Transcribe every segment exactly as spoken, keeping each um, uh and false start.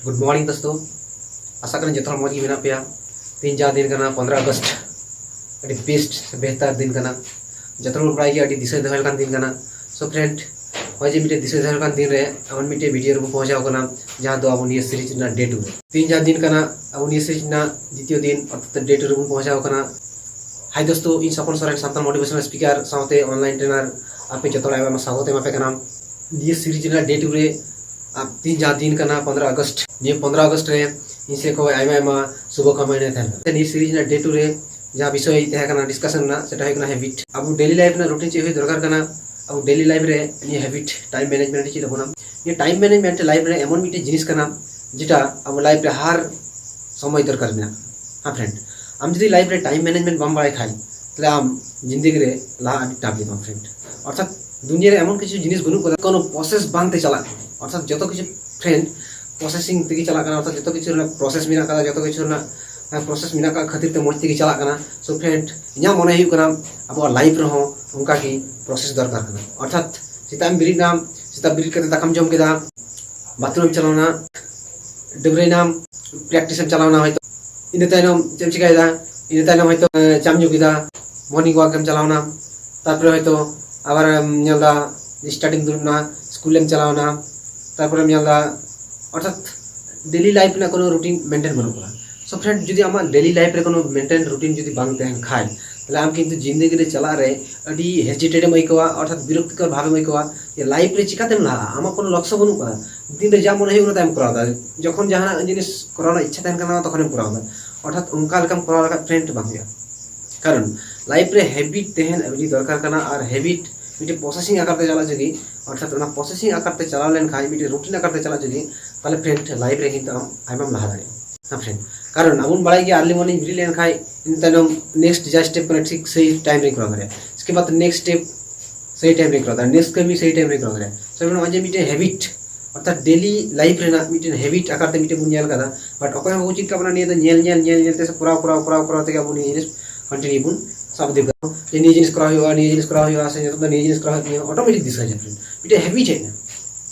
Good morning ᱫᱳᱥᱛᱳ, ᱟᱥᱟ ᱠᱟᱱᱟ ᱡᱚᱛᱚ ᱦᱚᱲ ᱢᱚᱡᱽ ᱜᱮ ᱢᱮᱱᱟᱜ ᱯᱮᱭᱟ᱾ ᱛᱮᱦᱮᱧ ᱡᱟᱦᱟᱸ ᱫᱤᱱ ᱠᱟᱱᱟ ᱯᱚᱱᱫᱽᱨᱚ ᱟᱜᱚᱥᱴ, ᱟᱹᱰᱤ ᱵᱮᱥᱴ ᱥᱮ ᱵᱮᱦᱛᱟᱨ ᱫᱤᱱ ᱠᱟᱱᱟ᱾ ᱡᱚᱛᱚ ᱦᱚᱲ ᱵᱟᱲᱟᱭ ᱜᱮᱭᱟ ᱟᱹᱰᱤ ᱫᱤᱥᱟᱹ ᱫᱚᱦᱚ ᱞᱮᱠᱟᱱ ᱫᱤᱱ ᱠᱟᱱᱟ᱾ So friend, ᱱᱚᱜᱼᱚᱭ ᱡᱮ ᱢᱤᱫᱴᱮᱡ ᱫᱤᱥᱟᱹ ᱫᱚᱦᱚ ᱞᱮᱠᱟᱱ ᱫᱤᱱ ᱨᱮ ᱮᱢᱚᱱ ᱢᱤᱫᱴᱮᱡ ᱵᱷᱤᱰᱤᱭᱳ ᱨᱮᱵᱚᱱ ᱯᱚᱦᱚᱸᱪᱟᱣ ᱠᱟᱱᱟ, ᱡᱟᱦᱟᱸ ᱫᱚ ᱟᱵᱚ ᱱᱤᱭᱟᱹ ᱥᱤᱨᱤᱡᱽ ᱨᱮᱱᱟᱜ ᱰᱮ ᱴᱩ ᱨᱮ᱾ ᱛᱮᱦᱮᱧ ᱡᱟᱦᱟᱸ ᱫᱤᱱ ᱠᱟᱱᱟ, ᱟᱵᱚ ᱱᱤᱭᱟᱹ ᱥᱤᱨᱤᱡᱽ ᱨᱮᱱᱟᱜ ᱫᱤᱛᱤᱭᱚ ᱫᱤᱱ, ᱚᱨᱛᱷᱟᱛ ᱰᱮ ᱴᱩ ᱨᱮᱵᱚᱱ ᱯᱚᱦᱚᱸᱪᱟᱣ ᱠᱟᱱᱟ᱾ ᱦᱟᱭ ᱫᱳᱥᱛᱳ, ᱤᱧ ᱥᱚᱯᱚᱱ ᱥᱚᱨᱮᱱ, ᱥᱟᱱᱛᱟᱲ ᱢᱳᱴᱤᱵᱷᱮᱥᱚᱱᱟᱞ ᱥᱯᱤᱠᱟᱨ ᱥᱟᱶᱛᱮ ᱚᱱᱞᱟᱭᱤᱱ ᱴᱨᱮᱱᱟᱨ, ᱟᱯᱮ ᱡᱚᱛᱚ ᱦᱚᱲ ᱟᱭᱢᱟ ᱟᱭᱢᱟ ᱥᱟᱜᱚᱛ ᱮᱢᱟ ᱯᱮ ᱠᱟᱱᱟ᱾ ᱱᱤᱭᱟᱹ ᱥᱤᱨᱤᱡᱽ ᱨᱮᱱᱟᱜ ᱰᱮ ᱴᱩ ᱨᱮ, ᱟᱨ ᱛᱮᱦᱮᱧ ᱡᱟᱦᱟᱸ ᱫᱤᱱ ᱠᱟᱱᱟ ᱯᱚᱱᱫᱽᱨᱚ ᱟᱜᱚᱥᱴ, ᱱᱤᱭᱟᱹ ᱯᱚᱱᱫᱽᱨᱚ ᱟᱜᱚᱥᱴ ᱨᱮ ᱤᱧ ᱥᱮᱫ ᱠᱷᱚᱱ ᱟᱭᱢᱟ ᱟᱭᱢᱟ ᱥᱩᱵᱷᱚᱠᱟᱢᱚᱱᱟ ᱛᱟᱦᱮᱱ ᱠᱟᱱᱟ᱾ ᱱᱤᱭᱟᱹ ᱥᱤᱨᱤᱡᱽ ᱨᱮᱱᱟᱜ ᱰᱮ ᱴᱩ ᱨᱮ ᱡᱟᱦᱟᱸ ᱵᱤᱥᱚᱭ ᱛᱟᱦᱮᱸ ᱠᱟᱱᱟ ᱰᱤᱥᱠᱟᱥᱚᱱ ᱨᱮᱱᱟᱜ, ᱥᱮᱴᱟ ᱦᱩᱭᱩᱜ ᱠᱟᱱᱟ ᱦᱮᱵᱤᱴ᱾ ᱟᱵᱚ ᱰᱮᱞᱤ ᱞᱟᱭᱤᱯᱷ ᱨᱮᱱᱟᱜ ᱨᱩᱴᱤᱱ ᱪᱮᱫ ᱦᱩᱭ ᱫᱚᱨᱠᱟᱨ ᱠᱟᱱᱟ, ᱟᱵᱚ ᱰᱮᱞᱤ ᱞᱟᱭᱤᱯᱷ ᱨᱮ ᱱᱤᱭᱟᱹ ᱦᱮᱵᱤᱴ, ᱴᱟᱭᱤᱢ ᱢᱮᱱᱮᱡᱢᱮᱱᱴ ᱪᱮᱫ ᱟᱵᱚᱱᱟ᱾ ᱱᱤᱭᱟᱹ ᱴᱟᱭᱤᱢ ᱢᱮᱱᱮᱡᱢᱮᱱᱴ ᱞᱟᱭᱤᱯᱷ ᱨᱮ ᱮᱢᱚᱱ ᱢᱤᱫᱴᱮᱱ ᱡᱤᱱᱤᱥ ᱠᱟᱱᱟ, ᱡᱮᱴᱟ ᱟᱵᱚ ᱞᱟᱭᱤᱯᱷ ᱨᱮ ᱦᱟᱨ ᱥᱚᱢᱚᱭ ᱫᱚᱨᱠᱟᱨ ᱢᱮᱱᱟᱜᱼᱟ᱾ ᱦᱮᱸ ᱯᱷᱨᱮᱱᱰ, ᱟᱢ ᱡᱩᱫᱤ ᱞᱟᱭᱤᱯᱷ ᱨᱮ ᱴᱟᱭᱤᱢ ᱢᱮᱱᱮᱡᱢᱮᱱᱴ ᱵᱟᱢ ᱵᱟᱲᱟᱭ ᱠᱷᱟᱡ, ᱛᱟᱦᱞᱮ ᱟᱢ ᱡᱤᱱᱫᱮᱜᱤ ᱨᱮ ᱞᱟᱦᱟ ᱟᱹᱰᱤ ᱴᱟᱯ ᱜᱮ ᱛᱟᱢᱟ ᱯᱷᱨᱮᱱᱰ᱾ ᱚᱨᱛᱷᱟᱛ ᱫᱩᱱᱤᱭᱟᱹ ᱨᱮ ᱮᱢᱚᱱ ᱠᱤᱪᱷᱩ ᱡᱤᱱᱤᱥ ᱵᱟᱹᱱᱩᱜ ᱠᱟᱫᱟ, ᱠᱳᱱᱳ ᱯᱨᱚᱥᱮᱥ ᱵᱟᱝ ᱛᱮ ᱪᱟᱞᱟᱜ ᱠᱟᱱᱟ᱾ ᱚᱨᱛᱷᱟᱛ ᱡᱚᱛᱚ ᱠᱤᱪᱷᱩ ᱯᱷᱨᱮᱱᱰ ᱯᱨᱚᱥᱮᱥᱤᱝ ᱛᱮᱜᱮ ᱪᱟᱞᱟᱜ ᱠᱟᱱᱟ᱾ ᱚᱨᱛᱷᱟᱛ ᱡᱚᱛᱚ ᱠᱤᱪᱷᱩ ᱨᱮᱱᱟᱜ ᱯᱨᱚᱥᱮᱥ ᱢᱮᱱᱟᱜ ᱠᱟᱫᱟ, ᱡᱚᱛᱚ ᱠᱤᱪᱷᱩ ᱨᱮᱱᱟᱜ ᱯᱨᱚᱥᱮᱥ ᱢᱮᱱᱟᱜ ᱠᱟᱫ ᱠᱷᱟᱹᱛᱤᱨ ᱛᱮ ᱢᱚᱡᱽ ᱛᱮᱜᱮ ᱪᱟᱞᱟᱜ ᱠᱟᱱᱟ᱾ So ᱯᱷᱨᱮᱱᱰ, ᱤᱧᱟᱹᱜ ᱢᱚᱱᱮ ᱦᱩᱭᱩᱜ ᱠᱟᱱᱟ ᱟᱵᱚᱣᱟᱜ ᱞᱟᱭᱤᱯᱷ ᱨᱮᱦᱚᱸ ᱚᱱᱠᱟ ᱜᱮ ᱯᱨᱚᱥᱮᱥ ᱫᱚᱨᱠᱟᱨ ᱠᱟᱱᱟ᱾ ᱚᱨᱛᱷᱟᱛ ᱥᱮᱛᱟᱜ ᱮᱢ ᱵᱮᱨᱮᱫ ᱱᱟᱢ, ᱥᱮᱛᱟᱜ ᱵᱮᱨᱮᱫ ᱠᱟᱛᱮ ᱫᱟᱠᱟᱢ ᱡᱚᱢ ᱠᱮᱫᱟ, ᱵᱟᱛᱷᱨᱩᱢ ᱮᱢ ᱪᱟᱞᱟᱣᱱᱟ, ᱰᱟᱹᱵᱽᱨᱟᱹᱭᱱᱟᱢ, ᱯᱨᱮᱠᱴᱤᱥ ᱮᱢ ᱪᱟᱞᱟᱣᱱᱟ ᱦᱚᱭᱛᱳ, ᱤᱱᱟᱹ ᱛᱟᱭᱱᱚᱢ ᱪᱮᱫ ᱮᱢ ᱪᱤᱠᱟᱹᱭᱮᱫᱟ? ᱤᱱᱟᱹ ᱛᱟᱭᱱᱚᱢ ᱦᱚᱭᱛᱳ ᱮ, ᱪᱟᱢ ᱧᱩ ᱠᱮᱫᱟ, ᱢᱚᱨᱱᱤᱝ ᱣᱟᱠ ᱮᱢ ᱪᱟᱞᱟᱣᱱᱟ, ᱛᱟᱨᱯᱚᱨᱮ ᱦᱚᱭᱛᱳ ᱟᱵᱟᱨ ᱮᱢ ᱧᱮᱞ ᱮᱫᱟ ᱥᱴᱟᱰᱤᱢ ᱫᱩᱲᱩᱵ ᱮᱱᱟ, ᱥᱠᱩᱞ ᱮᱢ ᱪᱟᱞᱟᱣᱱᱟ, ᱛᱟᱨᱯᱚᱨᱮᱢ ᱧᱮᱞ ᱮᱫᱟ, ᱚᱨᱛᱷᱟᱛ ᱰᱮᱞᱤ ᱞᱟᱭᱤᱯᱷ ᱨᱮᱱᱟᱜ ᱠᱳᱱᱳ ᱨᱩᱴᱤᱱ ᱢᱮᱱᱴᱮᱱ ᱵᱟᱹᱱᱩᱜ ᱠᱟᱫᱟ᱾ So ᱯᱷᱨᱮᱱᱰ, ᱡᱩᱫᱤ ᱟᱢᱟᱜ ᱰᱮᱞᱤ ᱞᱟᱭᱤᱯᱷ ᱨᱮ ᱠᱳᱱᱳ ᱢᱮᱱᱴᱮᱱ ᱨᱩᱴᱤᱱ ᱡᱩᱫᱤ ᱵᱟᱝ ᱛᱟᱦᱮᱱ ᱠᱷᱟᱡ, ᱛᱟᱦᱞᱮ ᱟᱢ ᱠᱤᱱᱛᱩ ᱡᱤᱱᱫᱮᱜᱤ ᱨᱮ ᱪᱟᱞᱟᱜ ᱨᱮ ᱟᱹᱰᱤ ᱦᱮᱡᱤᱴᱮᱴ ᱮᱢ ᱟᱹᱭᱠᱟᱹᱣᱟ, ᱚᱨᱛᱷᱟᱛ ᱵᱤᱨᱚᱠᱛᱤᱠᱚᱨ ᱵᱷᱟᱵᱮᱢ ᱟᱹᱭᱠᱟᱹᱣᱟ᱾ ᱡᱮ ᱞᱟᱭᱤᱯᱷ ᱨᱮ ᱪᱤᱠᱟᱛᱮᱢ ᱞᱟᱦᱟᱜᱼᱟ? ᱟᱢᱟᱜ ᱠᱳᱱᱳ ᱞᱚᱠᱥᱚ ᱵᱟᱹᱱᱩᱜ ᱠᱟᱫᱟ, ᱫᱤᱱ ᱨᱮ ᱡᱟ ᱢᱚᱱᱮ ᱦᱩᱭᱩᱜ ᱠᱟᱱᱟ ᱛᱟᱭᱢ ᱠᱚᱨᱟᱣ ᱫᱟ᱾ ᱡᱚᱠᱷᱚᱱ ᱡᱟᱦᱟᱱᱟᱜ ᱡᱤᱱᱤᱥ ᱠᱚᱨᱟᱣ ᱨᱮᱱᱟᱜ ᱤᱪᱪᱷᱟ ᱛᱟᱦᱮᱱ ᱠᱟᱱᱟ, ᱛᱚᱠᱷᱚᱱᱮᱢ ᱠᱚᱨᱟᱣ ᱫᱟ᱾ ᱚᱨᱛᱷᱟᱛ ᱚᱱᱠᱟ ᱞᱮᱠᱟᱢ ᱠᱚᱨᱟᱣ ᱞᱮᱠᱷᱟᱡ ᱯᱷᱨᱮᱱᱰ ᱵᱟᱝ ᱦᱩᱭᱩᱜᱼᱟ᱾ ᱠᱟᱨᱚᱱ ᱞᱟᱭᱤᱯᱷ ᱨᱮ ᱦᱮᱵᱤᱴ ᱛᱟᱦᱮᱱ ᱟᱹᱰᱤ ᱫᱚᱨᱠᱟᱨ ᱠᱟᱱᱟ, ᱟᱨ ᱦᱮᱵᱤᱴ ᱢᱤᱫᱴᱮᱱ ᱯᱨᱚᱥᱮᱥᱤᱝ ᱟᱠᱟᱨ ᱛᱮ ᱪᱟᱞᱟᱜ ᱡᱩᱫᱤ, ᱚᱨᱛᱷᱟᱛ ᱚᱱᱟ ᱯᱨᱚᱥᱮᱥᱤᱝ ᱟᱠᱟᱨ ᱛᱮ ᱪᱟᱞᱟᱣ ᱞᱮᱱᱠᱷᱟᱱ, ᱢᱤᱫᱴᱮᱱ ᱨᱩᱴᱤᱱ ᱟᱠᱟᱨ ᱛᱮ ᱪᱟᱞᱟᱜ ᱡᱩᱫᱤ, ᱛᱟᱦᱞᱮ ᱯᱷᱨᱮᱱᱰ ᱞᱟᱭᱤᱯᱷ ᱨᱮ ᱠᱤᱱᱛᱩ ᱟᱢ ᱟᱭᱢᱟᱢ ᱞᱟᱦᱟ ᱫᱟᱲᱮᱭᱟᱜᱼᱟ᱾ ᱦᱮᱸ ᱯᱷᱨᱮᱱᱰ, ᱠᱟᱨᱚᱱ ᱟᱵᱚ ᱵᱚᱱ ᱵᱟᱲᱟᱭ ᱜᱮᱭᱟ, ᱟᱨᱞᱤ ᱢᱚᱨᱱᱤᱝ ᱵᱮᱨᱮᱫ ᱞᱮᱱᱠᱷᱟᱱ ᱤᱱᱟᱹ ᱛᱟᱭᱱᱚᱢ ᱱᱮᱠᱥᱴ ᱡᱟ ᱥᱴᱮᱯ ᱠᱟᱱᱟ ᱴᱷᱤᱠ ᱥᱮᱭ ᱴᱟᱭᱤᱢ ᱨᱮ ᱠᱚᱨᱟᱣ ᱫᱟᱲᱮᱭᱟᱜᱼᱟ᱾ ᱤᱥᱠᱮ ᱵᱟᱫ ᱱᱮᱠᱥᱴ ᱥᱴᱮᱯ ᱥᱮᱭ ᱴᱟᱭᱤᱢ ᱨᱮ ᱠᱚᱨᱟᱣ ᱫᱟᱲᱮᱭᱟᱜᱼᱟ, ᱱᱮᱠᱥᱴ ᱠᱟᱹᱢᱤ ᱥᱮᱭ ᱴᱟᱭᱤᱢ ᱨᱮ ᱠᱚᱨᱟᱣ ᱫᱟᱲᱮᱭᱟᱜᱼᱟ᱾ So ᱱᱚᱜᱼᱚᱭ ᱡᱮ ᱢᱤᱫᱴᱮᱱ ᱦᱮᱵᱤᱴ, ᱚᱨᱛᱷᱟᱛ ᱰᱮᱞᱤ ᱞᱟᱭᱤᱯᱷ ᱨᱮᱱᱟᱜ ᱢᱤᱫᱴᱮᱱ ᱦᱮᱵᱤᱴ ᱟᱠᱟᱨ ᱛᱮ ᱢᱤᱫᱴᱮᱱ ᱵᱚᱱ ᱧᱮᱞ ᱠᱟᱫᱟ, ᱵᱟᱴ ᱚᱠᱚᱭ ᱦᱚᱸ ᱵᱟᱠᱚ ᱪᱮᱫ ᱠᱟᱜ ᱵᱚᱱᱟ ᱱᱤᱭᱟᱹ ᱫᱚ ᱧᱮᱞ ᱧᱮᱞ ᱧᱮᱞ ᱧᱮᱞ ᱛᱮ ᱥᱮ ᱠᱚᱨᱟᱣ ᱠᱚᱨᱟᱣ ᱠᱚᱨᱟᱣ ᱠᱚᱨᱟᱣ ᱛᱮᱜᱮ ᱟᱵᱚ ᱱᱤᱭᱟᱹ ᱡᱤᱱᱤᱥ ᱠᱚᱱᱴᱤᱱᱤᱭᱩ ᱵᱚᱱ ᱥᱟᱵ ᱤᱫᱤ ᱠᱟᱜᱼᱟ᱾ ᱡᱮ ᱱᱤᱭᱟᱹ ᱡᱤᱱᱤᱥ ᱠᱚᱨᱟᱣ ᱦᱩᱭᱩᱜᱼᱟ, ᱱᱤᱭᱟᱹ ᱡᱤᱱᱤᱥ ᱠᱚᱨᱟᱣ ᱦᱩᱭᱩᱜᱼᱟ, ᱥᱮ ᱱᱤᱛᱚᱜ ᱫᱚ ᱱᱤᱭᱟᱹ ᱡᱤᱱᱤᱥ ᱠᱚᱨᱟᱣ ᱦᱩᱭᱩᱜ ᱛᱤᱧᱟᱹ, ᱚᱴᱳᱢᱮᱴᱤᱠ ᱫᱤᱥᱟᱹ ᱦᱤᱡᱩᱜᱼᱟ ᱯᱷᱨᱮᱱᱰ, ᱢᱤᱫᱴᱮᱱ ᱦᱮᱵᱤᱴ ᱦᱮᱡ ᱮᱱᱟ᱾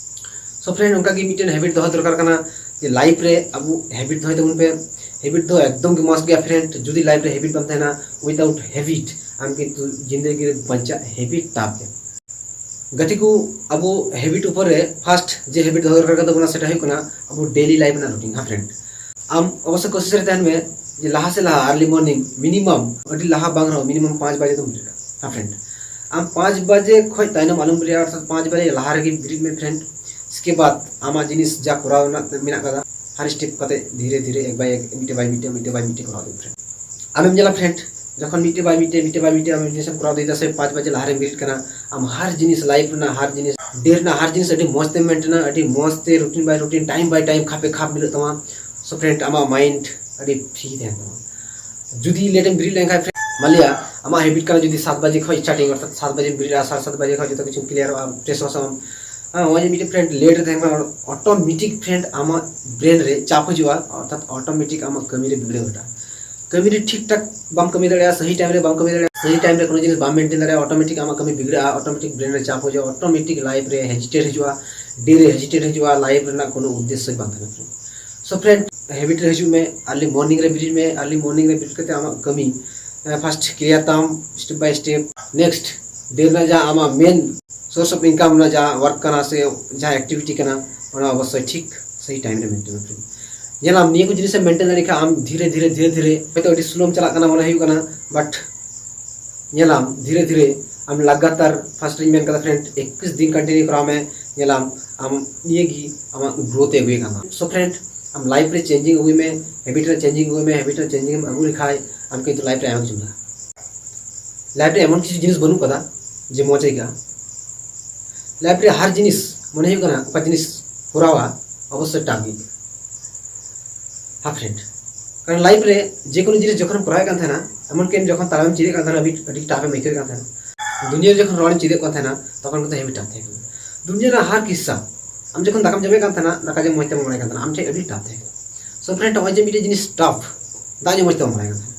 So ᱛᱚ friend, ᱚᱱᱠᱟ ᱜᱮ ᱢᱤᱫᱴᱮᱱ habit ᱫᱚᱦᱚ ᱫᱚᱨᱠᱟᱨ ᱠᱟᱱᱟ, ᱡᱮ life ᱨᱮ ᱟᱵᱚ habit ᱫᱚᱦᱚᱭ ᱛᱟᱵᱚᱱ ᱯᱮ᱾ Habit ᱫᱚ ᱮᱠᱫᱚᱢ ᱜᱮ must ᱜᱮᱭᱟ friend᱾ ᱡᱩᱫᱤ life ᱨᱮ habit ᱵᱟᱝ ᱛᱟᱦᱮᱱᱟ, without habit ᱟᱢ ᱠᱤᱱᱛᱩ ᱡᱤᱱᱫᱮᱜᱤ ᱨᱮ ᱵᱟᱧᱪᱟᱜ habit ᱴᱟᱯ ᱜᱮ᱾ ᱜᱟᱛᱮ ᱠᱚ, ᱟᱵᱚ habit ᱩᱯᱚᱨ ᱨᱮ first ᱡᱮ habit ᱫᱚᱦᱚ ᱫᱚᱨᱠᱟᱨ ᱠᱟᱱ ᱛᱟᱵᱚᱱᱟ, ᱥᱮᱴᱟ ᱦᱩᱭᱩᱜ ᱠᱟᱱᱟ ᱟᱵᱚ daily life ᱨᱮᱱᱟᱜ routine᱾ ᱦᱮᱸ friend, ᱟᱢ ᱚᱵᱚᱥᱥᱳᱭ ᱠᱳᱥᱤᱥ ᱨᱮ ᱛᱟᱦᱮᱱ ᱢᱮ ᱡᱮ ᱞᱟᱦᱟ ᱥᱮ ᱞᱟᱦᱟ early morning minimum, ᱟᱹᱰᱤ ᱞᱟᱦᱟ ᱵᱟᱝ ᱨᱮᱦᱚᱸ minimum ᱯᱟᱸᱪ ᱵᱟᱡᱮ ᱫᱚᱢ ᱵᱮᱨᱮᱫᱟ᱾ ᱦᱮᱸ friend, ᱟᱢ ᱯᱟᱸᱪ ᱵᱟᱡᱮ ᱠᱷᱚᱱ ᱛᱟᱭᱱᱚᱢ ᱟᱞᱚᱢ ᱵᱮᱨᱮᱫᱟ, ᱚᱨᱛᱷᱟᱛ ᱯᱟᱸᱪ ᱵᱟᱡᱮ ᱞᱟᱦᱟ ᱨᱮᱜᱮ ᱵᱮᱨᱮᱫ ᱢᱮ friend᱾ ᱤᱥᱠᱮ ᱵᱟᱫ ᱟᱢᱟᱜ ᱡᱤᱱᱤᱥ ᱡᱟ ᱠᱚᱨᱟᱣ ᱨᱮᱱᱟᱜ ᱢᱮᱱᱟᱜ ᱠᱟᱫᱟ, ᱦᱟᱨ step ᱠᱟᱛᱮ ᱫᱷᱤᱨᱮ ᱫᱷᱤᱨᱮ ᱮᱠ by ᱮᱠ, ᱢᱤᱫᱴᱮᱡ by ᱢᱤᱫᱴᱮᱡ, ᱢᱤᱫᱴᱮᱡ by ᱢᱤᱫᱴᱮᱡ ᱠᱚᱨᱟᱣ ᱤᱫᱤ friend᱾ ᱟᱢᱮᱢ ᱧᱮᱞᱟ friend, ᱡᱚᱠᱷᱚᱱ ᱢᱤᱫᱴᱮᱡ by ᱢᱤᱫᱴᱮᱡ, ᱢᱤᱫᱴᱮᱡ by ᱢᱤᱫᱴᱮᱡ ᱟᱢ ᱡᱤᱱᱤᱥᱮᱢ ᱠᱚᱨᱟᱣ ᱤᱫᱤᱭᱮᱫᱟ ᱥᱮ ᱯᱟᱸᱪ ᱵᱟᱡᱮ ᱞᱟᱦᱟᱨᱮᱢ ᱵᱮᱨᱮᱫ ᱠᱟᱱᱟ, ᱟᱢ ᱦᱟᱨ ᱡᱤᱱᱤᱥ, life ᱨᱮᱱᱟᱜ ᱦᱟᱨ ᱡᱤᱱᱤᱥ, day ᱨᱮᱱᱟᱜ ᱦᱟᱨ ᱡᱤᱱᱤᱥ ᱟᱹᱰᱤ ᱢᱚᱸᱡᱽ ᱛᱮᱢ maintainᱟ, ᱟᱹᱰᱤ ᱢᱚᱸᱡᱽ ᱛᱮ routine by routine, time by time ᱠᱷᱟᱯᱮ ᱠᱷᱟᱯ ᱢᱤᱞᱟᱹᱜ ᱛᱟᱢᱟ᱾ So friend, ᱟᱢᱟᱜ mind ᱟᱹᱰᱤ free ᱛᱟᱦᱮᱱ ᱛᱟᱢᱟ᱾ ᱡᱩᱫᱤ late ᱮᱢ ᱵᱮᱨᱮᱫ ᱞᱮᱱᱠᱷᱟᱱ friend, ᱢᱟᱱ ᱞᱤᱭᱟ ᱟᱢᱟᱜ habit ᱠᱟᱱᱟ ᱡᱩᱫᱤ ᱥᱟᱛ ᱵᱟᱡᱮ ᱠᱷᱚᱱ starting, ᱚᱨᱛᱷᱟᱛ ᱥᱟᱛ ᱵᱟᱡᱮᱢ ᱵᱮᱨᱮᱫᱼᱟ, ᱥᱟᱲᱮ ᱥᱟᱛ ᱵᱟᱡᱮ ᱠᱷᱚᱱ ᱡᱚᱛᱚ ᱠᱤᱪᱷᱩᱢ clearᱚᱜᱼᱟ, fresh ᱣᱟᱥᱚᱜ ᱟᱢ᱾ ᱦᱮᱸ, ᱱᱚᱜᱼᱚᱭ ᱡᱮ ᱢᱤᱫᱴᱮᱱ friend late ᱨᱮ ᱛᱟᱦᱮᱱ ᱠᱟᱱᱟ, automatic friend ᱟᱢᱟᱜ brain ᱨᱮ ᱪᱟᱯ ᱦᱤᱡᱩᱜᱼᱟ, ᱚᱨᱛᱷᱟᱛ automatic ᱟᱢᱟᱜ ᱠᱟᱹᱢᱤ ᱨᱮ ᱵᱤᱜᱽᱲᱟᱹᱣ ᱜᱷᱚᱴᱟᱜᱼᱟ᱾ ᱠᱟᱹᱢᱤ ᱨᱮ ᱴᱷᱤᱠ ᱴᱷᱟᱠ ᱵᱟᱢ ᱠᱟᱹᱢᱤ ᱫᱟᱲᱮᱭᱟᱜᱼᱟ, ᱥᱟᱹᱦᱤ time ᱨᱮ ᱵᱟᱢ ᱠᱟᱹᱢᱤ ᱫᱟᱲᱮᱭᱟᱜᱼᱟ, ᱥᱟᱹᱦᱤ time ᱨᱮ ᱠᱳᱱᱳ ᱡᱤᱱᱤᱥ ᱵᱟᱢ maintain ᱫᱟᱲᱮᱭᱟᱜᱼᱟ, automatic ᱟᱢᱟᱜ ᱠᱟᱹᱢᱤ ᱵᱤᱜᱽᱲᱟᱹᱜᱼᱟ, automatic brain ᱨᱮ ᱪᱟᱯ ᱦᱤᱡᱩᱜᱼᱟ, automatic life ᱨᱮ hesitate ᱦᱤᱡᱩᱜᱼᱟ, day ᱨᱮ hesitate ᱦᱤᱡᱩᱜᱼᱟ, life ᱨᱮᱱᱟᱜ ᱠᱳᱱᱳ ᱩᱫᱽᱫᱮᱥᱥᱚ ᱵᱟᱝ ᱛᱟᱦᱮᱱᱟ friend᱾ So friend, habit ᱨᱮ ᱦᱤᱡᱩᱜ ᱢᱮ, early morning ᱨᱮ ᱵᱮᱨᱮᱫ ᱢᱮ, early morning ᱨᱮ ᱵᱮᱨᱮᱫ ᱠᱟᱛᱮ ᱟᱢᱟᱜ ᱠᱟᱹᱢᱤ, ᱮ, first clear ᱛᱟᱢ step by step, next day ᱨᱮᱱᱟᱜ ᱡᱟᱦᱟᱸ ᱟᱢᱟᱜ main source of income ᱨᱮᱱᱟᱜ ᱡᱟᱦᱟᱸ work ᱠᱟᱱᱟ ᱥᱮ ᱡᱟᱦᱟᱸ activity ᱠᱟᱱᱟ, ᱚᱱᱟ ᱚᱵᱚᱥᱥᱳᱭ ᱴᱷᱤᱠ ᱥᱟᱹᱦᱤ time ᱨᱮ maintain ᱢᱮ friend᱾ ᱧᱮᱞᱟᱢ, ᱱᱤᱭᱟᱹ ᱠᱚ ᱡᱤᱱᱤᱥᱮᱢ maintain ᱫᱟᱲᱮᱭᱟᱜ ᱠᱷᱟᱱ ᱟᱢ ᱫᱷᱤᱨᱮ ᱫᱷᱤᱨᱮ ᱫᱷᱤᱨᱮ ᱫᱷᱤᱨᱮ, ᱦᱚᱭᱛᱳ ᱟᱹᱰᱤ slow ᱮᱢ ᱪᱟᱞᱟᱜ ᱠᱟᱱᱟ ᱢᱚᱱᱮ ᱦᱩᱭᱩᱜ ᱠᱟᱱᱟ, but ᱧᱮᱞᱟᱢ ᱫᱷᱤᱨᱮ ᱫᱷᱤᱨᱮ ᱟᱢ ᱞᱟᱜᱟᱛᱟᱨ, first ᱨᱤᱧ ᱢᱮᱱ ᱠᱟᱫᱟ friend, ᱮᱠᱩᱥ ᱫᱤᱱ continue ᱠᱚᱨᱟᱣ ᱢᱮ, ᱧᱮᱞᱟᱢ ᱟᱢ ᱱᱤᱭᱟᱹ ᱜᱮ ᱟᱢᱟᱜ growth ᱮ ᱟᱹᱜᱩᱭ ᱠᱟᱱᱟ᱾ So friend, ᱟᱢ life ᱨᱮ changing ᱟᱹᱜᱩᱭ ᱢᱮ, habit ᱨᱮ changing ᱟᱹᱜᱩᱭ ᱢᱮ, habit ᱨᱮ changing ᱮᱢ ᱟᱹᱜᱩ ᱞᱮᱠᱷᱟᱱ ᱟᱢ ᱠᱤᱱᱛᱩ life ᱨᱮ ᱟᱭᱢᱟ ᱠᱤᱪᱷᱩᱢ ᱞᱟᱦᱟᱜᱼᱟ᱾ Life ᱨᱮ ᱮᱢᱚᱱ ᱠᱤᱪᱷᱩ ᱡᱤᱱᱤᱥ ᱵᱟᱹᱱᱩᱜ ᱠᱟᱫᱟ ᱡᱮ ᱢᱚᱡᱽ ᱟᱹᱭᱠᱟᱹᱜᱼᱟ᱾ Life ᱨᱮ ᱦᱟᱨ ᱡᱤᱱᱤᱥ ᱢᱚᱱᱮ ᱦᱩᱭᱩᱜ ᱠᱟᱱᱟ ᱚᱠᱟ ᱡᱤᱱᱤᱥ ᱠᱚᱨᱟᱣᱟ ᱚᱵᱚᱥᱥᱳᱭ tough ᱜᱮ ᱟᱹᱭᱠᱟᱹᱜᱼᱟ᱾ ᱦᱮᱸ friend, ᱠᱟᱨᱚᱱ life ᱨᱮ ᱡᱮᱠᱳᱱᱳ ᱡᱤᱱᱤᱥ ᱡᱚᱠᱷᱚᱱᱮᱢ ᱠᱚᱨᱟᱣᱮᱫ ᱠᱟᱱ ᱛᱟᱦᱮᱱᱟ, ᱮᱢᱚᱱ ᱠᱤ ᱡᱚᱠᱷᱚᱱ ᱛᱟᱲᱟᱢᱮᱢ ᱪᱮᱫᱮᱫ ᱠᱟᱱ ᱛᱟᱦᱮᱱᱟ, ᱟᱹᱰᱤ, ᱟᱹᱰᱤ tough ᱮᱢ ᱟᱹᱭᱠᱟᱹᱣᱮᱫ ᱠᱟᱱ ᱛᱟᱦᱮᱱᱟ, ᱫᱩᱱᱤᱭᱟᱹ ᱨᱮ ᱡᱚᱠᱷᱚᱱ ᱨᱚᱲᱮᱢ ᱪᱮᱫᱮᱫ ᱠᱟᱱ ᱛᱟᱦᱮᱱᱟ, ᱛᱚᱠᱷᱚᱱ ᱠᱤᱱᱛᱩ heavy tough ᱛᱟᱦᱮᱸ ᱠᱟᱱᱟ᱾ ᱫᱩᱱᱤᱭᱟᱹ ᱨᱮᱱᱟᱜ ᱦᱟᱨ ᱠᱤᱥᱥᱟ, ᱟᱢ ᱡᱚᱠᱷᱚᱱ ᱫᱟᱠᱟᱢ ᱡᱚᱢᱮᱫ ᱠᱟᱱ ᱛᱟᱦᱮᱱᱟ, ᱫᱟᱠᱟ ᱡᱚᱢ ᱢᱚᱡᱽ ᱛᱮ ᱵᱟᱢ ᱵᱟᱲᱟᱭ ᱠᱟᱱ ᱛᱟᱦᱮᱱᱟ, ᱟᱢ ᱴᱷᱮᱱ ᱟᱹᱰᱤ tough ᱛᱟᱦᱮᱸ ᱠᱟᱱᱟ᱾ So friend, ᱱᱚᱜᱼᱚᱭ ᱡᱮ ᱢᱤᱫᱴᱮᱡ ᱡᱤᱱᱤᱥ tough, ᱫᱟᱜ ᱧᱩ ᱢᱚᱡᱽ ᱛᱮ ᱵᱟᱢ ᱵᱟᱲᱟᱭ ᱠᱟᱱ ᱛᱟᱦᱮᱱᱟ,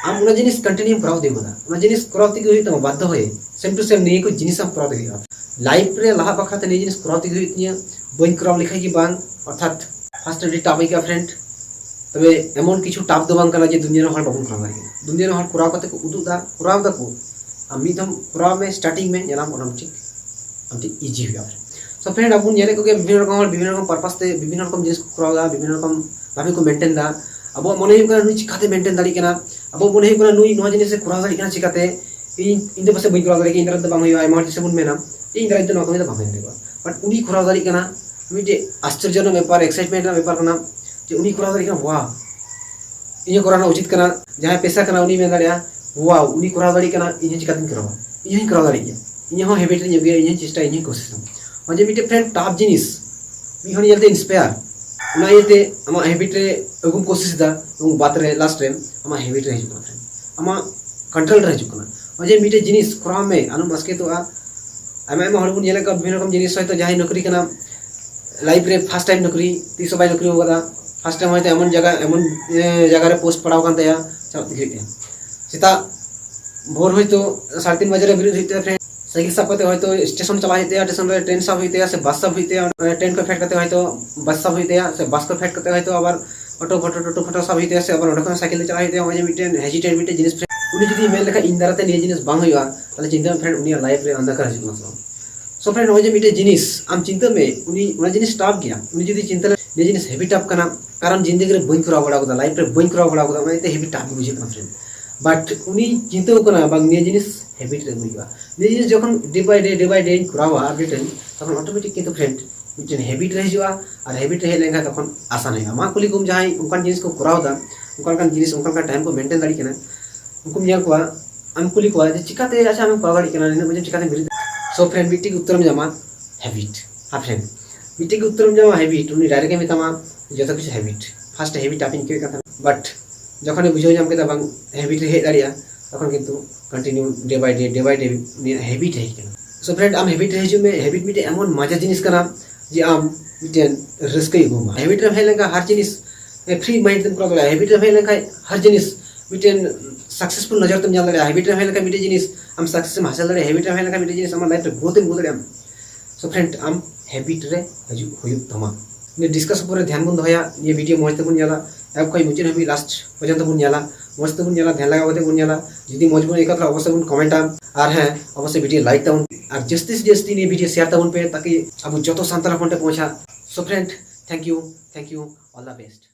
ᱟᱢ ᱚᱱᱟ ᱡᱤᱱᱤᱥ continue ᱮᱢ ᱠᱚᱨᱟᱣ ᱤᱫᱤ ᱠᱟᱫᱟ, ᱚᱱᱟ ᱡᱤᱱᱤᱥ ᱠᱚᱨᱟᱣ ᱛᱮᱜᱮ ᱦᱩᱭᱩᱜ ᱛᱟᱢᱟ, ᱵᱟᱫᱽᱫᱷᱚ ᱦᱚᱭᱮ, same to same ᱱᱤᱭᱟᱹ ᱠᱚ ᱡᱤᱱᱤᱥ ᱟᱢ ᱠᱚᱨᱟᱣ ᱛᱮᱜᱮ ᱦᱩᱭᱩᱜᱼᱟ᱾ Life ᱨᱮ ᱞᱟᱦᱟ ᱵᱟᱠᱷᱨᱟ ᱛᱮ ᱱᱤᱭᱟᱹ ᱡᱤᱱᱤᱥ ᱠᱚᱨᱟᱣ ᱛᱮᱜᱮ ᱦᱩᱭᱩᱜ ᱛᱤᱧᱟᱹ, ᱵᱟᱹᱧ ᱠᱚᱨᱟᱣ ᱞᱮᱠᱷᱟᱡ ᱜᱮ ᱵᱟᱝ, ᱚᱨᱛᱷᱟᱛ ᱯᱷᱟᱥᱴ ᱨᱮ ᱟᱹᱰᱤ ᱴᱟᱯ ᱟᱹᱭᱠᱟᱹᱜᱼᱟ ᱯᱷᱨᱮᱱᱰ᱾ ᱛᱚᱵᱮ ᱮᱢᱚᱱ ᱠᱤᱪᱷᱩ ᱴᱟᱯ ᱫᱚ ᱵᱟᱝ ᱠᱟᱱᱟ ᱡᱮ ᱫᱩᱱᱤᱭᱟᱹ ᱨᱮᱱ ᱦᱚᱲ ᱵᱟᱵᱚᱱ ᱠᱚᱨᱟᱣ ᱫᱟᱲᱮᱭᱟᱜ ᱠᱟᱱᱟ᱾ ᱫᱩᱱᱤᱭᱟᱹ ᱨᱮᱱ ᱦᱚᱲ ᱠᱚᱨᱟᱣ ᱠᱟᱛᱮ ᱠᱚ ᱩᱫᱩᱜ ᱫᱟ, ᱠᱚᱨᱟᱣ ᱫᱟᱠᱚ᱾ ᱟᱢ ᱢᱤᱫ ᱫᱷᱟᱣ ᱠᱚᱨᱟᱣ ᱢᱮ, ᱥᱴᱟᱨᱴᱤᱝ ᱢᱮ, ᱧᱮᱞᱟᱢ ᱚᱴᱳᱢᱮᱴᱤᱠ ᱟᱢ ᱴᱷᱤᱠ ᱤᱡᱤ ᱦᱩᱭᱩᱜᱼᱟ᱾ ᱥᱚ ᱯᱷᱨᱮᱱᱰ, ᱟᱵᱚ ᱵᱚᱱ ᱧᱮᱞᱮᱫ ᱠᱚᱜᱮᱭᱟ ᱵᱤᱵᱷᱤᱱᱱᱚ ᱨᱚᱠᱚᱢ ᱦᱚᱲ ᱵᱤᱵᱷᱤᱱᱱᱚ ᱨᱚᱠᱚᱢ ᱯᱟᱨᱯᱟᱥ ᱛᱮ ᱵᱤᱵᱷᱤᱱᱱᱚ ᱨᱚᱠᱚᱢ ᱡᱤᱱᱤᱥ ᱠᱚ ᱠᱚᱨᱟᱣ ᱫᱟ, ᱵᱤᱵᱷᱤᱱᱱᱚ ᱨᱚᱠᱚᱢ ᱵᱷᱟᱵᱮ ᱠᱚ ᱢᱮᱱᱴᱮᱱ ᱫᱟ᱾ ᱟᱵᱚᱣᱟᱜ ᱢᱚᱱᱮ ᱦᱩᱭᱩᱜ ᱠᱟᱱᱟ ᱱᱩᱭ ᱪᱤᱠᱟᱛᱮ ᱢᱮᱱᱴᱮᱱ ᱫᱟᱲᱮᱭᱟᱜ ᱠᱟᱱᱟ, ᱟᱵᱚᱣᱟᱜ ᱢᱚᱱᱮ ᱦᱩᱭᱩᱜ ᱠᱟᱱᱟ ᱱᱩᱭ ᱱᱚᱣᱟ ᱡᱤᱱᱤᱥ ᱮ ᱠᱚᱨᱟᱣ ᱫᱟᱲᱮᱭᱟᱜ ᱠᱟᱱᱟ ᱪᱤᱠᱟᱛᱮ, ᱤᱧ ᱤᱧ ᱫᱚ ᱯᱟᱥᱮᱡ ᱵᱟᱹᱧ ᱠᱚᱨᱟᱣ ᱫᱟᱲᱮᱭᱟᱜ ᱜᱮᱭᱟ, ᱤᱧ ᱫᱟᱨᱟᱭ ᱛᱮ ᱵᱟᱝ ᱦᱩᱭᱩᱜᱼᱟ, ᱟᱭᱢᱟ ᱦᱚᱲ ᱡᱮᱥᱮ ᱵᱚᱱ ᱢᱮᱱᱟ ᱤᱧ ᱫᱟᱨᱟᱭ ᱛᱮ ᱱᱚᱣᱟ ᱠᱟᱹᱢᱤ ᱫᱚ ᱵᱟᱝ ᱦᱩᱭ ᱫᱟᱲᱮᱭᱟᱜᱼᱟ, ᱵᱟᱴ ᱩᱱᱤ ᱠᱚᱨᱟᱣ ᱫᱟᱲᱮᱭᱟᱜ ᱠᱟᱱᱟ᱾ ᱢᱤᱫᱴᱮᱡ ᱟᱥᱪᱚᱨᱡᱚ ᱨᱮᱱᱟᱜ ᱵᱮᱯᱟᱨ, ᱮᱠᱥᱟᱭᱴᱢᱮᱱᱴ ᱨᱮᱱᱟᱜ ᱵᱮᱯᱟᱨ ᱠᱟᱱᱟ ᱡᱮ ᱩᱱᱤ ᱠᱚᱨᱟᱣ ᱫᱟᱲᱮᱭᱟᱜ ᱠᱟᱱᱟ, ᱣᱟᱣ, ᱤᱧ ᱦᱚᱸ ᱠᱚᱨᱟᱣ ᱨᱮᱱᱟᱜ ᱩᱪᱤᱛ ᱠᱟᱱᱟ᱾ ᱡᱟᱦᱟᱸᱭ ᱯᱮᱥᱟ ᱠᱟᱱᱟ ᱩᱱᱤ ᱢᱮᱱ ᱫᱟᱲᱮᱭᱟᱜᱼᱟ, ᱣᱟᱣ, ᱩᱱᱤ ᱠᱚᱨᱟᱣ ᱫᱟᱲᱮᱭᱟᱜ ᱠᱟᱱᱟ, ᱤᱧ ᱦᱚᱸ ᱪᱤᱠᱟᱛᱤᱧ ᱠᱚᱨᱟᱣᱟ, ᱤᱧ ᱦᱚᱸᱧ ᱠᱚᱨᱟᱣ ᱫᱟᱲᱮᱭᱟᱜ ᱜᱮᱭᱟ, ᱤᱧ ᱦᱚᱸ ᱦᱮᱵᱤᱴ ᱨᱤᱧ ᱟᱹᱜᱩᱭᱟ, ᱤᱧ ᱦᱚᱸᱧ ᱪᱮᱥᱴᱟᱭᱟ, ᱤᱧ ᱦᱚᱸᱧ ᱠᱳᱥᱤᱥᱟ᱾ ᱱᱚᱜᱼᱚᱭ ᱡᱮ ᱢᱤᱫᱴᱮᱡ ᱯᱷᱨᱮᱱᱰ ᱴᱟᱯ ᱡᱤᱱᱤᱥ, ᱢᱤᱫ ᱦᱚᱲ ᱧᱮᱞᱛᱮ ᱤᱱᱥᱯᱟᱭᱟᱨ, ᱚᱱᱟ ᱤᱭᱟᱹᱛᱮ ᱟᱢᱟᱜ ᱦᱮᱵᱤᱴ ᱨᱮ ᱟᱹᱜᱩᱢ ᱠᱳᱥᱤᱥ ᱮᱫᱟ, ᱮᱵᱚᱝ ᱵᱟᱫ ᱨᱮ ᱞᱟᱥᱴ ᱨᱮ ᱟᱢᱟᱜ ᱦᱮᱵᱤᱴ ᱨᱮ ᱦᱤᱡᱩᱜ ᱠᱟᱱᱟ ᱯᱷᱨᱮᱱᱰ, ᱟᱢᱟᱜ ᱠᱚᱱᱴᱨᱳᱞ ᱨᱮ ᱦᱤᱡᱩᱜ ᱠᱟᱱᱟ᱾ ᱱᱚᱜᱼᱚᱭ ᱡᱮ ᱢᱤᱫᱴᱮᱡ ᱡᱤᱱᱤᱥ ᱠᱚᱨᱟᱣ ᱢᱮ, ᱟᱞᱚᱢ ᱟᱥᱠᱮᱛᱚᱜᱼᱟ᱾ ᱟᱭᱢᱟ ᱟᱭᱢᱟ ᱦᱚᱲ ᱵᱚᱱ ᱧᱮᱞᱮᱫ ᱠᱚᱣᱟ ᱵᱤᱵᱷᱤᱱᱱᱚ ᱨᱚᱠᱚᱢ ᱡᱤᱱᱤᱥ, ᱦᱚᱭᱛᱳ ᱡᱟᱦᱟᱸᱭ ᱱᱚᱠᱨᱤ ᱠᱟᱱᱟ, ᱞᱟᱭᱤᱯᱷ ᱨᱮ ᱯᱷᱟᱥᱴ ᱴᱟᱭᱤᱢ ᱱᱚᱠᱨᱤ, ᱛᱤᱥ ᱦᱚᱸ ᱵᱟᱭ ᱱᱚᱠᱨᱤ ᱟᱠᱟᱫᱟ᱾ ᱯᱷᱟᱥᱴ ᱴᱟᱭᱤᱢ ᱦᱚᱭᱛᱳ ᱮᱢᱚᱱ ᱡᱟᱭᱜᱟ, ᱮᱢᱚᱱ ᱮ, ᱡᱟᱭᱜᱟ ᱨᱮ ᱯᱳᱥᱴ ᱯᱟᱲᱟᱣ ᱠᱟᱱ ᱛᱟᱭᱟ, ᱪᱟᱞᱟᱜ ᱛᱮᱜᱮ ᱦᱩᱭᱩᱜ ᱛᱟᱭᱟ᱾ ᱥᱮᱛᱟᱜ ᱵᱷᱳᱨ ᱦᱚᱭᱛᱳ ᱥᱟᱲᱮ ᱛᱤᱱ ᱵᱟᱡᱮ ᱨᱮ ᱵᱮᱨᱮᱫ ᱦᱩᱭᱩᱜ ᱛᱟᱭᱟ ᱯᱷᱨᱮᱱᱰ, ᱥᱟᱭᱠᱮᱞ ᱥᱟᱵ ᱠᱟᱛᱮ ᱦᱚᱭᱛᱳ ᱥᱴᱮᱥᱚᱱ ᱪᱟᱞᱟᱜ ᱦᱩᱭᱩᱜ ᱛᱟᱭᱟ, ᱥᱴᱮᱥᱚᱱ ᱨᱮ ᱴᱨᱮᱱ ᱥᱟᱵ ᱦᱩᱭᱩᱜ ᱛᱟᱭᱟ, ᱥᱮ ᱵᱟᱥ ᱥᱟᱵ ᱦᱩᱭᱩᱜ ᱛᱟᱭᱟ, ᱴᱨᱮᱱ ᱠᱷᱚᱱ ᱯᱷᱮᱰ ᱠᱟᱛᱮ ᱦᱚᱭᱛᱳ ᱵᱟᱥ ᱥᱟᱵ ᱦᱩᱭᱩᱜ ᱛᱟᱭᱟ, ᱥᱮ ᱵᱟᱥ ᱠᱷᱚᱱ ᱯᱷᱮᱰ ᱠᱟᱛᱮ ᱦᱚᱭᱛᱳ ᱟᱵᱟᱨ ᱚᱴᱳ ᱯᱷᱚᱴᱳ, ᱴᱳᱴᱳ ᱯᱷᱚᱴᱳ ᱥᱟᱵ ᱦᱩᱭᱩᱜ ᱛᱟᱭᱟ, ᱥᱮ ᱟᱵᱟᱨ ᱚᱸᱰᱮ ᱠᱷᱚᱱ ᱥᱟᱭᱠᱮᱞ ᱛᱮ ᱪᱟᱞᱟᱜ ᱦᱩᱭᱩᱜ ᱛᱟᱭᱟ᱾ ᱱᱚᱜᱼᱚᱭ ᱡᱮ ᱢᱤᱫᱴᱮᱱ ᱦᱮᱡᱤᱴᱮᱴ ᱢᱤᱫᱴᱮᱱ ᱡᱤᱱᱤᱥ ᱯᱷᱨᱮᱱᱰ, ᱩᱱᱤ ᱡᱩᱫᱤ ᱢᱮᱱ ᱞᱮᱠᱷᱟᱱ ᱤᱧ ᱫᱟᱨᱟᱭ ᱛᱮ ᱱᱤᱭᱟᱹ ᱡᱤᱱᱤᱥ ᱵᱟᱝ ᱦᱩᱭᱩᱜᱼᱟ, ᱛᱟᱦᱚᱞᱮ ᱪᱤᱱᱛᱟᱹ ᱢᱮ ᱯᱷᱨᱮᱱᱰ ᱩᱱᱤᱭᱟᱜ ᱞᱟᱭᱤᱯᱷ ᱨᱮ ᱚᱱᱫᱷᱟᱠᱟᱨ ᱦᱤᱡᱩᱜ ᱠᱟᱱᱟ ᱥᱮ ᱵᱟᱝ? ᱥᱚ ᱯᱷᱨᱮᱱᱰ, ᱱᱚᱜᱼᱚᱭ ᱡᱮ ᱢᱤᱫᱴᱮᱡ ᱡᱤᱱᱤᱥ ᱟᱢ ᱪᱤᱱᱛᱟᱹ ᱢᱮ, ᱩᱱᱤ ᱚᱱᱟ ᱡᱤᱱᱤᱥ ᱴᱟᱯ ᱜᱮᱭᱟ, ᱩᱱᱤ ᱡᱩᱫᱤ ᱪᱤᱱᱛᱟᱹ ᱞᱮ ᱱᱤᱭᱟᱹ ᱡᱤᱱᱤᱥ ᱦᱮᱵᱤᱴ ᱴᱟᱯ ᱠᱟᱱᱟ, ᱠᱟᱨᱚᱱ ᱡᱤᱱᱫᱮᱜᱤ ᱨᱮ ᱵᱟᱹᱧ ᱠᱚᱨᱟᱣ ᱵᱟᱲᱟ ᱟᱠᱟᱫᱟ, ᱞᱟᱭᱤᱯᱷ ᱨᱮ ᱵᱟᱹᱧ ᱠᱚᱨᱟᱣ ᱵᱟᱲᱟ ᱟᱠᱟᱫᱟ, ᱚᱱᱟ ᱤᱭᱟᱹᱛᱮ ᱦᱮᱵᱤᱴ ᱴᱟᱯ ᱜᱮ ᱵᱩᱡᱷᱟᱹᱜ ᱠᱟᱱᱟ ᱯᱷᱨᱮᱱᱰ᱾ ᱵᱟᱴ ᱩᱱᱤ ᱪᱤᱱᱛᱟᱹ ᱠᱟᱱᱟ ᱵᱟᱝ ᱱᱤᱭᱟᱹ ᱡᱤᱱᱤᱥ ᱦᱮᱵᱤᱴ ᱨᱮ ᱦᱩᱭᱩᱜᱼᱟ᱾ ᱱᱤᱭᱟᱹ ᱡᱤᱱᱤᱥ ᱡᱚᱠᱷᱚᱱ ᱰᱮ ᱵᱟᱭ ᱰᱮ, ᱰᱮ ᱵᱟᱭ ᱰᱮ ᱤᱧ ᱠᱚᱨᱟᱣᱟ ᱟᱯᱰᱮᱴ ᱟᱹᱧ, ᱛᱚᱠᱷᱚᱱ ᱚᱴᱳᱢᱮᱴᱤᱠ ᱠᱤᱱᱛᱩ ᱯᱷᱨᱮᱱᱰ ᱢᱤᱫᱴᱮᱱ ᱦᱮᱵᱤᱴ ᱨᱮ ᱦᱤᱡᱩᱜᱼᱟ, ᱟᱨ ᱦᱮᱵᱤᱴ ᱨᱮ ᱦᱮᱡ ᱞᱮᱱᱠᱷᱟᱱ ᱛᱚᱠᱷᱚᱱ ᱟᱥᱟᱱ ᱦᱩᱭᱩᱜᱼᱟ᱾ ᱢᱟ ᱠᱩᱞᱤ ᱠᱚᱢ ᱡᱟᱦᱟᱸᱭ ᱚᱱᱠᱟᱱ ᱡᱤᱱᱤᱥ ᱠᱚ ᱠᱚᱨᱟᱣ ᱮᱫᱟ, ᱚᱱᱠᱟ ᱞᱮᱠᱟᱱ ᱡᱤᱱᱤᱥ, ᱚᱱᱠᱟ ᱞᱮᱠᱟᱱ ᱴᱟᱭᱤᱢ ᱠᱚ ᱢᱮᱱᱴᱮᱱ ᱫᱟᱲᱮᱭᱟᱜ ᱠᱟᱱᱟ, ᱩᱱᱠᱩᱢ ᱧᱮᱞ ᱠᱚᱣᱟ, ᱟᱢ ᱠᱩᱞᱤ ᱠᱚᱣᱟ ᱡᱮ ᱪᱤᱠᱟᱛᱮ, ᱟᱪᱪᱷᱟ, ᱟᱢᱮᱢ ᱠᱚᱨᱟᱣ ᱫᱟᱲᱮᱭᱟᱜ ᱠᱟᱱᱟ, ᱱᱤᱱᱟᱹᱜ ᱵᱚᱪᱷᱚᱨ ᱪᱤᱠᱟᱛᱮᱢ ᱵᱮᱨᱮᱫ? ᱥᱚ ᱯᱷᱨᱮᱱᱰ, ᱢᱤᱫᱴᱤᱡ ᱩᱛᱛᱚᱨᱮᱢ ᱧᱟᱢᱟ, ᱦᱮᱵᱤᱴ᱾ ᱦᱮᱸ ᱯᱷᱨᱮᱱᱰ, ᱢᱤᱫᱴᱤᱡ ᱜᱮ ᱩᱛᱛᱚᱨᱮᱢ ᱧᱟᱢᱟ, ᱦᱮᱵᱤᱴ᱾ ᱩᱱᱤ ᱰᱟᱭᱨᱮᱠᱴ ᱮ ᱢᱮᱛᱟᱢᱟ ᱡᱚᱛᱚ ᱠᱤᱪᱷᱩ ᱦᱮᱵᱤᱴ᱾ ᱯᱷᱟᱥᱴ ᱦᱮᱵᱤᱴ ᱴᱟᱯ ᱤᱧ ᱟᱹᱭᱠᱟᱹᱣᱮᱫ ᱠᱟᱱ ᱛᱟᱦᱮᱱᱟ, ᱵᱟᱴ ᱡᱚᱠᱷᱚᱱᱮ ᱵᱩᱡᱷᱟᱹᱣ ᱧᱟᱢ ᱠᱮᱫᱟ ᱵᱟᱝ ᱦᱮᱵᱤᱴ ᱨᱮ ᱦᱮᱡ ᱫᱟᱲᱮᱭᱟᱜᱼᱟ, ᱛᱚᱠᱷᱚᱱ ᱠᱤᱱᱛᱩ ᱠᱚᱱᱴᱤᱱᱤᱭᱩ ᱰᱮ ᱵᱟᱭ ᱰᱮ, ᱰᱮ ᱵᱟᱭ ᱰᱮ ᱩᱱᱤᱭᱟᱜ ᱦᱮᱵᱤᱴ ᱨᱮ ᱦᱮᱡ ᱠᱟᱱᱟ᱾ ᱥᱚ ᱯᱷᱨᱮᱱᱰ, ᱟᱢ ᱦᱮᱵᱤᱴ ᱨᱮ ᱦᱤᱡᱩᱜ ᱢᱮ᱾ ᱦᱮᱵᱤᱴ ᱢᱤᱫᱴᱮᱱ ᱮᱢᱚᱱ ᱢᱟᱡᱟ ᱡᱤᱱᱤᱥ ᱠᱟᱱᱟ ᱡᱮ ᱟᱢ ᱢᱤᱫᱴᱮᱱ ᱨᱟᱹᱥᱠᱟᱹᱭ ᱟᱹᱜᱩ ᱟᱢᱟ᱾ ᱦᱮᱵᱤᱴ ᱨᱮᱢ ᱦᱮᱡ ᱞᱮᱱᱠᱷᱟᱱ ᱦᱟᱨ ᱡᱤᱱᱤᱥ ᱯᱷᱨᱤ ᱢᱟᱭᱤᱱᱰ ᱛᱮᱢ ᱠᱚᱨᱟᱣ ᱫᱟᱲᱮᱭᱟᱜᱼᱟ᱾ ᱦᱮᱵᱤᱴ ᱨᱮᱢ ᱦᱮᱡ ᱞᱮᱱᱠᱷᱟᱱ ᱦᱟᱨ ᱡᱤᱱᱤᱥ ᱢᱤᱫᱴᱮᱱ ᱥᱟᱠᱥᱮᱥᱯᱷᱩᱞ ᱱᱚᱡᱚᱨ ᱛᱮᱢ ᱧᱮᱞ ᱫᱟᱲᱮᱭᱟᱜᱼᱟ᱾ ᱦᱮᱵᱤᱴ ᱨᱮᱢ ᱦᱮᱡ ᱞᱮᱱᱠᱷᱟᱱ ᱢᱤᱫᱴᱮᱱ ᱡᱤᱱᱤᱥ ᱟᱢ ᱥᱟᱠᱥᱮᱥ ᱮᱢ ᱦᱟᱥᱤᱞ ᱫᱟᱲᱮᱭᱟᱜᱼᱟ᱾ ᱦᱮᱵᱤᱴ ᱨᱮᱢ ᱦᱮᱡ ᱞᱮᱱᱠᱷᱟᱱ ᱢᱤᱫᱴᱮᱱ ᱡᱤᱱᱤᱥ ᱟᱢᱟᱜ ᱞᱟᱭᱤᱯᱷ ᱨᱮ ᱜᱨᱳᱛᱷ ᱮᱢ ᱟᱹᱜᱩ ᱫᱟᱲᱮᱭᱟᱜᱼᱟ᱾ ᱥᱚ ᱯᱷᱨᱮᱱᱰ, ᱟᱢ ᱦᱮᱵᱤᱴ ᱨᱮ ᱦᱤᱡᱩᱜ ᱦᱩᱭᱩᱜ ᱛᱟᱢᱟ᱾ ᱱᱤᱭᱟᱹ ᱰᱤᱥᱠᱟᱥ ᱩᱯᱚᱨ ᱨᱮ ᱫᱷᱮᱭᱟᱱ ᱵᱚᱱ ᱫᱚᱦᱚᱭᱟ᱾ ᱱᱤᱭᱟᱹ ᱵᱷᱤᱰᱤᱭᱳ ᱢᱚᱡᱽ ᱛᱮᱵᱚᱱ ᱧᱮᱞᱟ, ᱮᱦᱚᱵ ᱠᱷᱚᱱ ᱢᱩᱪᱟᱹᱫ ᱦᱟᱹᱵᱤᱡ ᱞᱟᱥᱴ ᱯᱚᱨᱡᱚᱱᱛᱚ ᱵᱚᱱ ᱧᱮᱞᱟ, ᱢᱚᱡᱽ ᱛᱮᱵᱚᱱ ᱧᱮᱞᱟ, ᱫᱷᱮᱭᱟᱱ ᱞᱟᱜᱟᱣ ᱠᱟᱛᱮ ᱵᱚᱱ ᱧᱮᱞᱟ᱾ ᱡᱩᱫᱤ ᱢᱚᱡᱽ ᱵᱚᱱ ᱟᱹᱭᱠᱟᱹᱣ ᱛᱟᱦᱚᱞᱮ ᱚᱵᱚᱥᱥᱳᱭ ᱵᱚᱱ ᱠᱚᱢᱮᱱᱴᱟ, ᱟᱨ ᱦᱮᱸ ᱚᱵᱚᱥᱥᱳᱭ ᱵᱷᱤᱰᱤᱭᱳ ᱞᱟᱭᱤᱠ ᱛᱟᱵᱚᱱ, ᱟᱨ ᱡᱟᱹᱥᱛᱤ ᱥᱮ ᱡᱟᱹᱥᱛᱤ ᱱᱤᱭᱟᱹ ᱵᱷᱤᱰᱤᱭᱳ ᱥᱮᱭᱟᱨ ᱛᱟᱵᱚᱱ ᱯᱮ, ᱛᱟᱠᱤ ᱟᱵᱚ ᱡᱚᱛᱚ ᱥᱟᱱᱛᱟᱲ ᱦᱚᱯᱚᱱ ᱴᱷᱮᱱ ᱯᱚᱦᱚᱸᱪᱟ᱾ So friend, thank you, thank you, all the best.